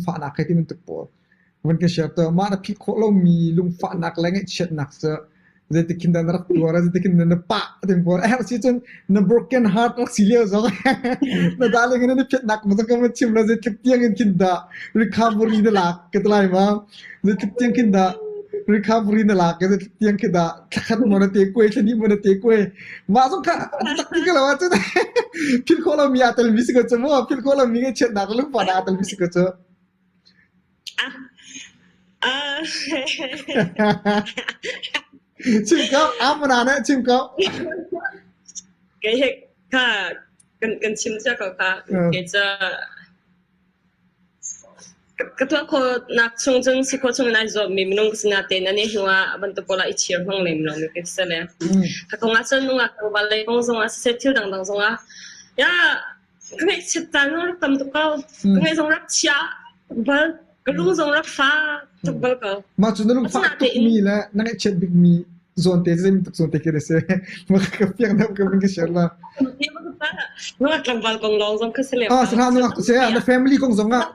lungfahnak he ti bantuk pawl van kan share to mah na philh khawh lomi lungfahnak le ngaihchiatnak cu zeitik khin dah na rak tuar zeitik khin dah na pah tin pawl a herh si cun na broken heart rak si lio zong na darling in na phiatnak kong zong kan chim la zeitluk tiang in khin dah recovery na lak ka ti lai ma zeitluk tiang khin dah recovery na lak zeitluk tiang khin dah thlakhat mo na te kuai thlani mo na te kuai mah zong kha tak ti ka lo ahcun philh khawh lomi aa telmi si ko cu mu philh khawh lomi ngaihchiatnak lungfahnak aa telmi si ko cu Ah. Chim ko, amana na chim ko. Kei he kha kan kan chim cia ko kha. Kei ca ka tuah khawhnak chung cun si khawh chung in ai zuammi minung ka si natein ani hnu ah bantuk pawl ah i chir hmang lem lo mi ka si le. Ka kong ah cun nungak tlangval lei kong zong ah siseh thil dangdang zong ah ya Ka ngaihchiat caan zong rak tam tuk ko. Ka ngaih zong rak chia bal. Ka lung zong rak fa tuk bal ko. Mah cu na lungfah tukmi le na ngaihchiat bikmi zawn te zei tuk zawn te khi si. Mah ka fiang deuh ka vun ka share la. Nungak tlangval kong lawng zong kha si le. Ah, sahla nungak tu se na family kong zong ah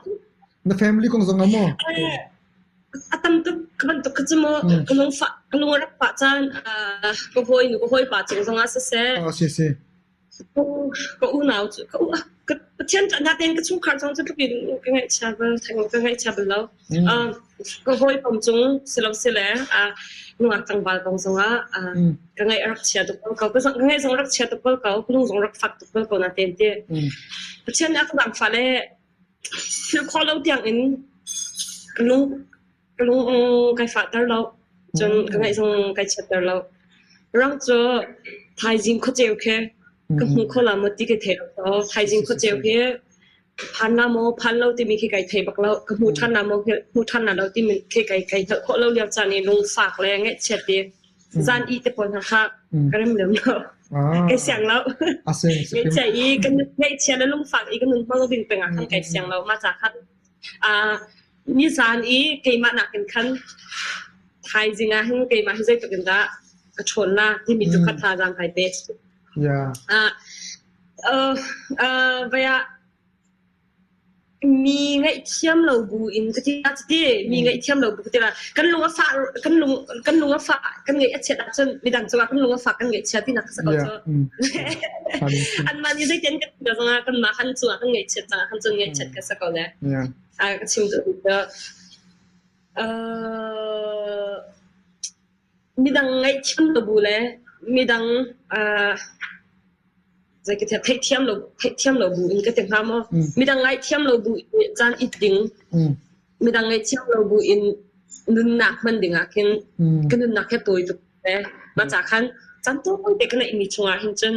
na family kong zong ah maw? A tam tuk ka bantuk kha cu mu ka lung fa ka lung rak fah caan ka hawi nu ka hawi pa cung zong ah siseh. Ah, si si. Ka unau cu ka u ka Pathian natein ka chungkhar zong cu tluk in ka ngaihchia bal ka ngaihchia bal lo. Ka hawikom cung silosile nungak tlangval kong zongah ka ngaih a rak chia tuk bal ko. Ka ngaih zong rak chia tuk bal ko. Ka lung zong rak fak tuk bal ko natein ti. Pathian nih a ka zaangfah le thil khawh lo tiang in ka lung Ka lung kai fahter lo. Cun ka ngaih zong kai chiatter lo. Rang cu thaizing khuaceu khi ka hmu kho la maw ti ka thei lo. Thaizing khuaceu khi phan la maw phan lo timi khi kai thei bak lo. Ka hmu ṭhan la maw hmu ṭhan la lo timi khi kai kai hngalh khawh lo lio caan i lungfak le ngaihchiat i zan i te pawl hna kha ka rem lem lo. Kai siang lo. Ngaihchia i kan ngaihchia le lungfak i ka nun hmang ding peng ah khan kai siang lo. Mah ca khan Nizaan i keimah nakin khan thaizing ah hin keimah hi zeitluk in dah ka ṭhawn la timi tu kha thazaang kai pe. Ah, uh, uh, vai ah mi ngaihthiam lo bu in ka ti ti mi ngaihthiam lo bu ka ti la kan lung a fah kan lung kan lung a fah kan ngaih a chiat ahcun midang cungah kan lung a fah kan ngaihchia tinak ka sa ko cu anmah nih zeitin kan ti zongah kanmah kan cungah kan ngaihchiat caah kan cun ngaihchiat ka sa ko le A ka chim duhmi cu uh, midang ngaihthiam lo bu le midang uh, zei ka theihthiam lo theihthiam lo bu in ka ti hnga maw? Midang ngaihthiam lo bu in caan it ding midang ngaihthiam lo bu in nunnak hman ding ah khin ka nunnak he tawi tuk ve. Mah ca khan caan tawi te ka neihmi chungah hin cun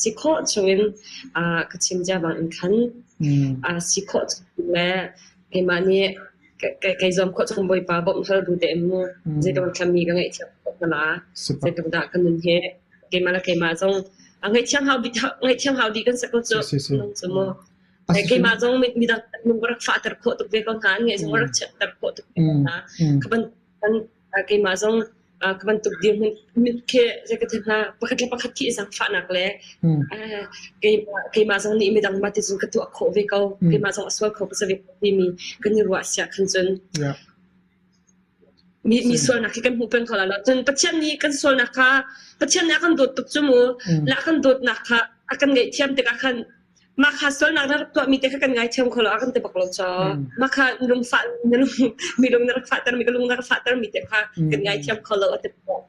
si khawh chungin uh, ka chim cia bang in khan uh, si khawh chung le keimah nih kei zuam khawh chung Bawipa bawmh hal bu te mu zeitluk thlami ka ngaihthiam khawh hna la zeitluk dah ka nun hi keimah le keimah zong ngaihthiam hau ngaihthiam hau di kan sa ko cu cu mu keimah zong midang lung rak fahter khawh tuk ve ko hna nge zong rak chiatter khawh tuk ve ko hna ka ban keimah zong ka bantuk dirhmun khi zei ka ti hna pakhat le pakhat khi i zaangfahnak le keimah zong nih midang mah ti cun ka tuah khawh ve ko keimah zong a sual kho ka si ve ko timi kan i ruah siah khan cun mi mi sualnak khi kan hmuh peng kho la lo cun Pathian nih kan sualnak kha Pathian nih a kan dawt tuk cu mu le a kan dawtnak kha a kan ngaihthiam tikah khan Mah kha sualnak na rak tuahmi te kha kan ngaithiam kho lo a kan ti bak lo caw. Mah kha lungfah mi lung na rak fahter mi ka lung na rak fahter mi te kha kan ngaithiam kho lo a ti bak.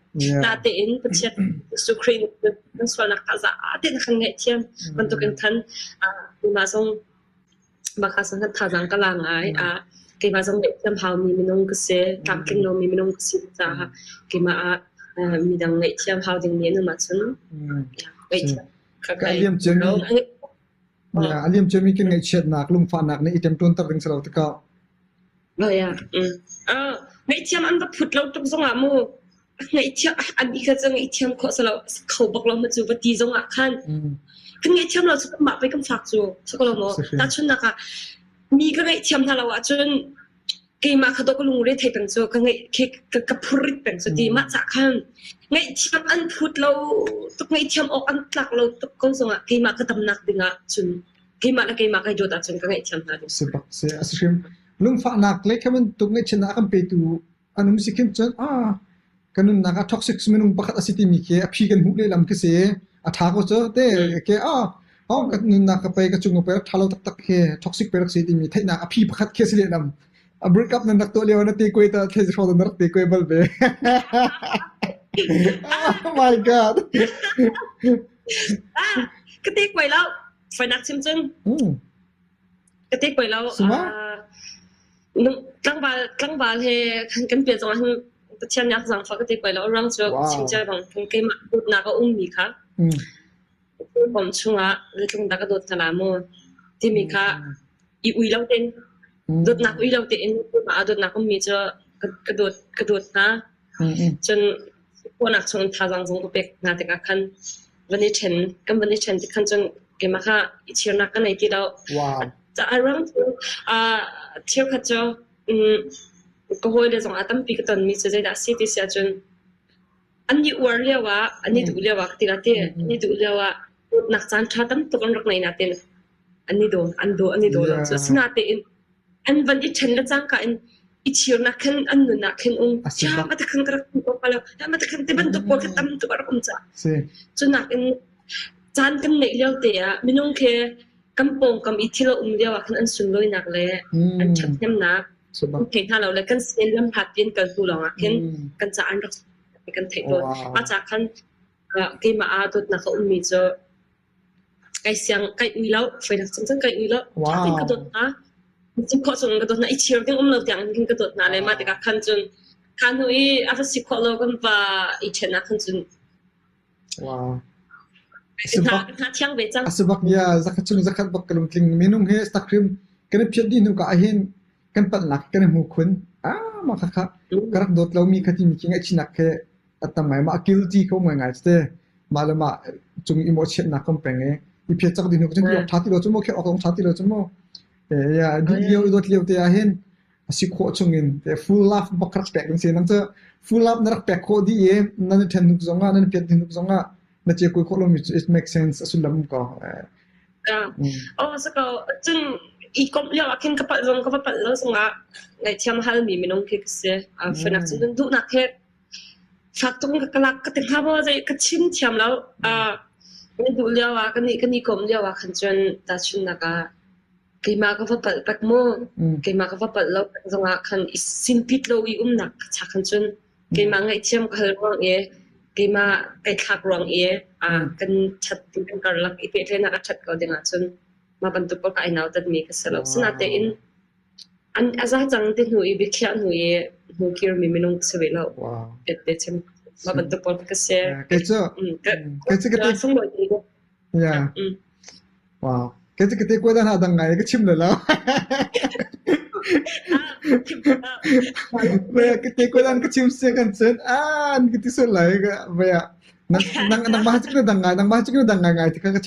Natein Pathian Jesuh Khrih kan sualnak kha za te na kan ngaihthiam bantukin khan keimah zong mah kha sang thazaang ka la ngai. Keimah zong ngaihthiam haumi minung ka si, tlamtling lomi minung ka si caah keimah ah midang ngaihthiam hau dingmi an um ahcun ngaihthiam Ka liam ciami ya a liam ciami kan ngaihchiatnak lungfahnak nih i ṭemṭawnter ding si lo tikah. Oh ya. Mm. Ah, ngaihthiam an va phut lo tuk zongah mu ngaihthiam an i kha cu ngaihthiam khawh salo kho bak lo ma cu va ti zongah khan kan ngaihthiam lo cu kanmah pei kan fak cu sako lo maw tahchunnak ah mi ka ngaihthiam hna lo ahcun keimah kha dawh ka lungre thei peng cu ka ngeih khi ka, ka phurit peng cu ti mah ca khan ngaihthiam an phut lo tuk ngaihthiam awk an tlak lo tuk ko zongah keimah ka damnak dingah cun keimah le keimah kai dawt ahcun ka ngaihthiam hna ding si bak si a si hrim. Lungfahnak le kha bantuk ngaihchiatnak a kan petu an um si khin cun ah kan nunnak ah toxic minung pakhat a si timi khi a phi kan hmuh lehlam khi si. A ṭha ko cu te ke ah oh ka nunnak ka pei ka cung ka pei rak ṭha lo taktak khi toxic pe rak si timi theihnak a phi pakhat khi a si lehlam. A break up nan rak tuah lio na te kuai ta thei hraw na rak te kuai bal ve. Oh my god. Ah, ka te kuai lo. Fainak chim cun. Ka te kuai lo. Suma? Tlangval tlangval he kan pial zong ah hin Pathian nih a ka zaangfah ka te kuai lo. Ruang cu chimcia bang keimah dawtnak a ummi kha Hawikom chungah zeitluk dah ka dawt hna la mu timi kha i ui lo tein dawtnak ui lo tein keimah ah dawtnak ummi cu ka dawt ka dawt hna. Cun khawhnak chung thazaang zong ka pek hna tikah khan van i ṭhen kan van i ṭhen tik khan cun keimah kha i chirnak ka nei ti lo. Wow. A ruang cu cheukhat cu ka hawile zong ah tampi ka tonmi cu zeidah a si ti si ahcun An i uar lioah, an i duh lioah ka ti la ti. An i duh lioah dawtnak caan ṭha tam tuk an rak ngei natin an i daw, an daw, an i daw lo. Cu asinain an van i ṭhen le cangka in i chirnak khin an nun ah khin um. Chia ma te khan ka rak um ko lo. Ma te khan ti bantuk pawl kha tam tuk a rak um caah. Cu nakin caan kan neih lio te ah minung khi kan pawngkam i thil a um lio ah khan an sunlawinak le an ṭhathnemnak kan thei hna lo le kan sin lamhlat in kal hnu lawngah khin kan ca an rak kan theih tawn. Mah ca khan keimah ah dawtnak a ummi cu kai siang kai ui lo, hruainak cung cun kai ui lo. Ṭha tein ka dawt hna. Si khawh chung ka dawt hna. I chir ding um lo tiang in ka dawt hna le mah tikah khan cun kha hnu i a va si khawh lo kan va i ṭhen ah khan cun Wow. Hna thiang ve cang. A si bak ya zakhat chung zakhat bak ka lungtling minung he stakrim kan i phiat dih hnu ka ahhin kan palhnak kan i hmu khun. Ah mah kha kha ka rak dawt lomi kha timi khi ngaihchinak he a tam ngai mah guilty ko ngai ngai te mah le mah cung i mawhchiatnak kan peng i i phiat cak dih hnu cun ṭha ti lo cu mu khi awk ṭha ti lo cu mu ya duh lio dawt lio te ah hin a si khawh chungin te full love bak rak pek ding si nang cu full love na rak pek khawh dih i nan i ṭhen hnuk zongah nan i piat hnuk zongah na ce kui khawh lomi cu it makes sense a sullam um ko. Oh sako cun i komh lio ah khin ka palh zong ka va palh lo zongah ngaihthiam halmi minung khi ka si. Fanak cun duhnak he fak tuk in ka lak ka ti hnga maw zei ka chim thiam lo. Kan duh lio ah kan i kan i komh lio ah khan cun tahchunhnak ah keimah ka va palh tak mu keimah ka va palh lo zongah khan i sinpit lo i umnak cha khan cun keimah ngaihthiam ka hal ruang i keimah kai thlak ruang i kan ṭhat kan karlak i pehtlaihnak a ṭhat ko ding ahcun mah bantuk paoh ka ai nautatmi ka si lo. Sinatein an a za cang ti hnu i biakhiah hnu i hnu kirmi minung ka si ve lo. Te chim mah bantuk paoh ka si. Kei cu kei cu ka te Yeah. Wow. Kei cu ka te kuai dah dang ngai ka chim le lo. Baya ka te kuai dan ka chim se kan cun an ka ti sual lai ka baya nang nang nang mah chu dang ngai nang mah chu dang ngai ngai ti kha ka.